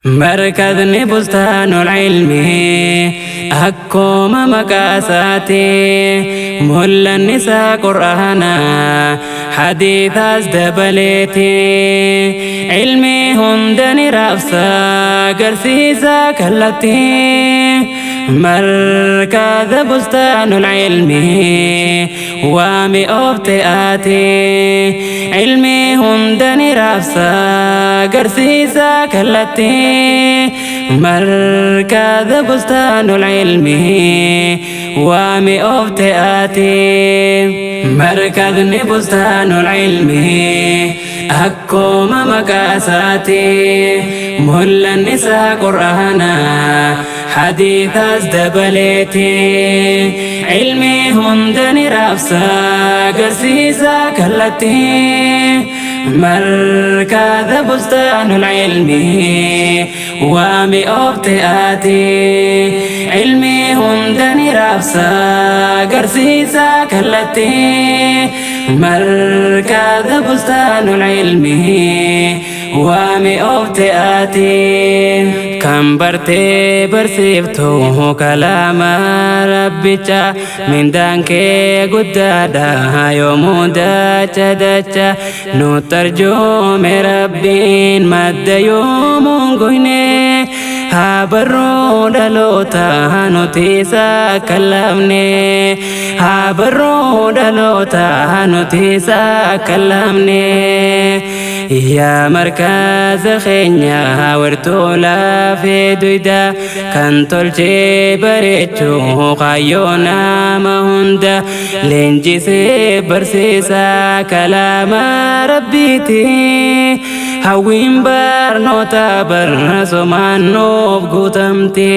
Markazani bustaanul ilmi akkuma maqaa isaati, mul'anni isaa qur'aana, hadiisaas dabaleeti. Ilmi hunda ni raabsa, agarsiisa kallattii. Markaza bustaanul ilmi waami oofte ati. Ilmi hunda ni raabsa, agarsiisa kallattii. Markaza bustaanul ilmi waami oofte ati. Markazni bustaanul ilmi akkuma maqaa isaati, mul'anni isaa qur'aana, hadiisaas dabaleeti. Ilmi hunda ni raabsa, agarsiisa kallattii. Markaza bustaanul ilmi waami oofte ati. Ilmi hunda ni raabsa, agarsiisa kallattii. Markaza bustaanul ilmi waami oofte ati. Kan bartee barsiiftu kalaama rabbicha, mindaan kee guddaadha yoomuu dacha dacha. Nu tarjoome rabbiin madda yoomuun goyne, haa barruu dhaloota nuti isa kallamne, haa barruu dhaloota nuti isa kallamne. Yaa markaza keenya, wirtuu lafee duyda kan tolchee bareechuu, kaayyoo nama hunda leenjisee barsiisa kalaama rabbiiti. Hawwiin barnoota barsomaan nuuf guutamte,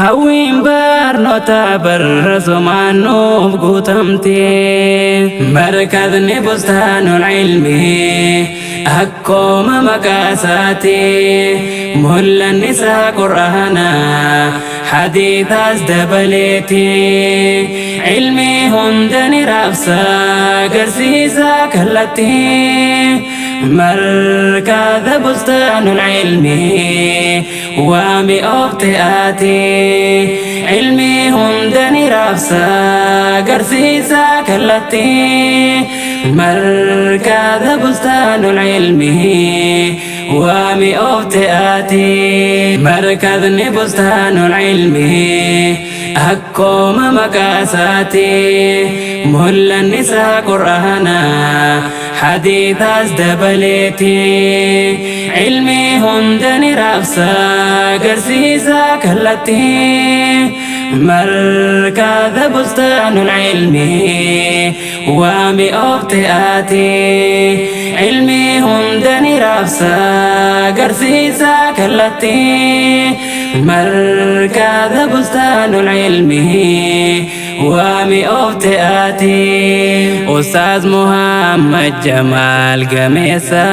hawwiin barnoota barsomaan nuuf guutamte. Markazni bustaanul ilmi akkuma maqaa isaati, mul'anni isaa qur'aana, hadiisaas dabaleeti. Ilmi hunda ni raabsa, agarsiisa kallattii. Markaza bustaanul ilmi waami oofte ati. Ilmi hunda ni raabsa, agarsiisa kallattii. Markaza bustaanul ilmi waami oofte ati. Markazni bustaanul ilmi akkuma maqaa isaati, mul'anni isaa qur'aana, hadiisaas dabaleeti. Ilmi hunda ni raabsa, agarsiisa kallattii. Markaza bustaanul ilmi waami oofte ati. Ilmi hunda ni raabsa, agarsiisa kallattii. Markaza bustaanul ilmi waami oofte ati. Ustaaz Muhammad Jamaal gameessa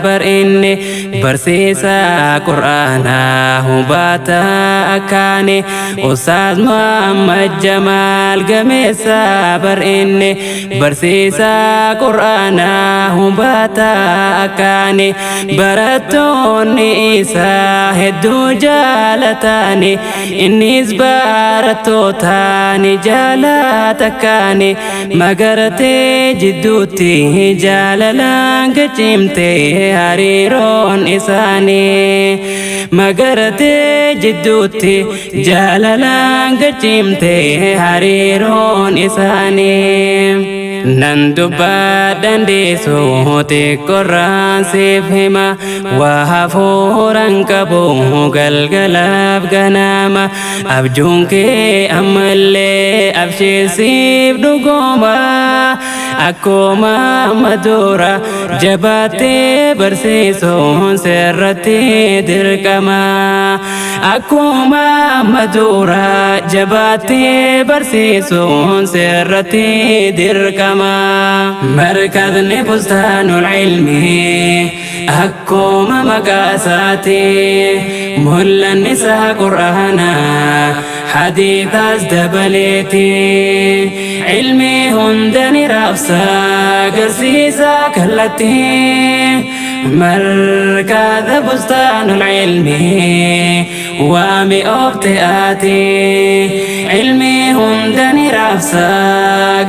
bar, inni barsiisa qur'aanaa hubata akkaani. Ustaaz Muhammad Jamaal gameessa bar, inni barsiisa qur'aanaa hubata akkaani. Barattoonni isaa hedduu jaalatani, innis barattootaani jaalata akkaani. Magaratee jidduutti jaalalaan gacimte hariiroon isaanii, magaratee jidduutti jaalalaan gacimte hariiroon isaanii. Nan dubbadhan dhiisu, xiqqoorraan siif hima, waa hafuuran qabu galgalaaf ganama. Abjuun kee ammallee absheesiif dhugooma, akkuma madura jabaattee barsiisuun sirratti dirqama, akkuma madura jabaattee barsiisuun sirratti dirqama. Markazni bustaanul ilmi akkuma maqaa isaati, mul'anni isaa qur'aana, hadiisaas dabaleeti. Ilmi hunda ni raabsa, agarsiisa kallattii. Markaza bustaanul ilmi waami oofte ati. Ilmi hunda ni raabsa,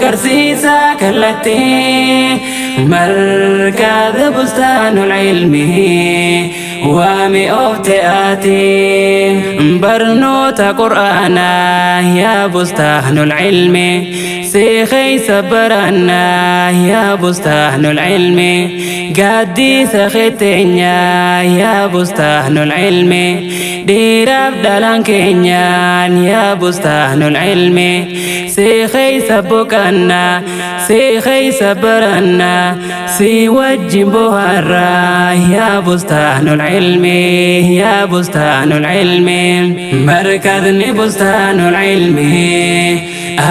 garsiisa kallattii. Markaza bustaanul ilmi waami oofte ati. Barnoota qur'aanaa yaa bustaanul ilmi, si keessa barannaa yaa bustaanul ilmi. Gaaddisa keeteenyaa yaa bustaanul ilmi, dhiiraaf dhalaan keenyaan yaa bustaanul ilmi. Si keessa boqannaa, si keessa barannaa, si wajjin bohaarraa yaa bustaanul ilmi, yaa bustaanul ilmi. Markazni bustaanul ilmi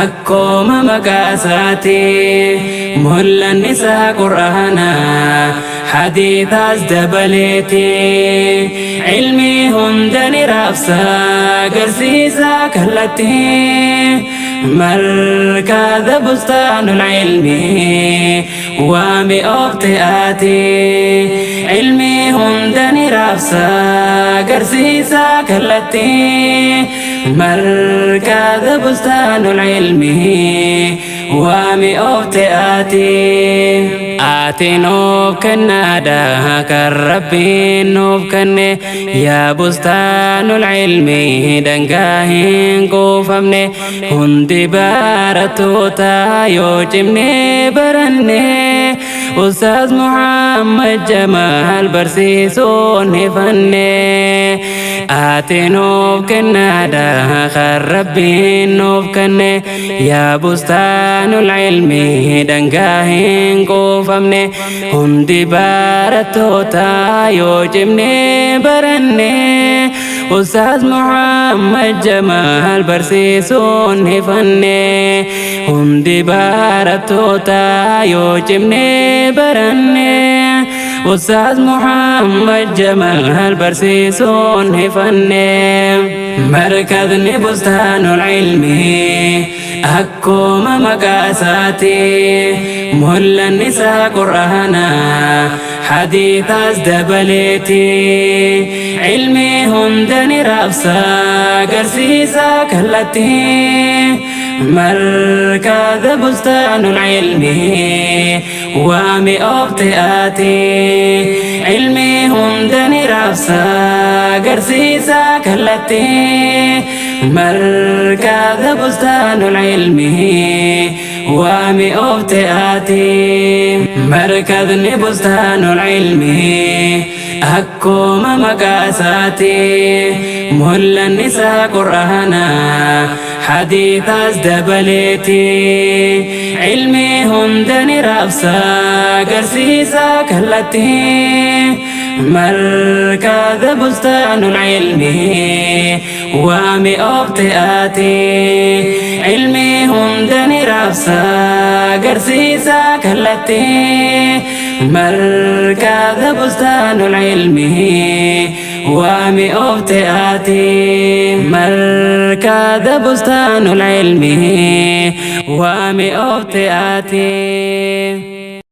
akkuma maqaa isaati, mul'anni isaa qur'aanaa hadiisaas dabaleeti. Ilmi hunda ni raabsa, garsiisa kallattii. Markaza bustaanul ilmi waami oofte ati. Ilmi hunda ni raabsa, garsiisa kallattii. Markaza bustaanul ilmi waami oofte ati. Ati nuuf kennaadha kan Rabbiin nuuf kenne, yaa bustaanul ilmi dangaa hin kuufamne. Hundi barattoota yoo cimnee baranne, Ustaaz Muhammad Jamaal barsiisuun ifanne. Ati nuuf kennaadha kan Rabbiin nuuf kenne, yaa bustaanul ilmi dangaa hin kuufamne. Hundi barattoota yoo cimnee baranne, Ustaaz Muhammad Jamaal barsiisuun ifanne. Hundi barattoota yoo cimnee baranne, Ustaaz Muhammad Jamaal barsiisuun ifanne. Markazni bustaanul ilmi akkuma maqaa isaati, mul'anni isaa qur'aanaa hadiisaas dabaleeti. Ilmi hunda ni raabsa, garsiisa kallattii. Markaza bustaanul ilmi waami oofte ati. Ilmi hunda ni raabsa, garsiisa kallattii. Markaza bustaanul ilmi waami oofte ati. Markazni bustaanul ilmi akkuma maqaa isaati, mul'anni isaa qur'aanaa hadiisaas dabaleeti. Ilmi hunda ni raabsa, garsiisa kallattii. Markaza bustaanul ilmi waami oofte ati. Ilmi hunda ni raabsa, garsiisa kallattii. Markaza bustaanul ilmi waami oofte ati. Markaza bustaanul ilmi waami oofte ati.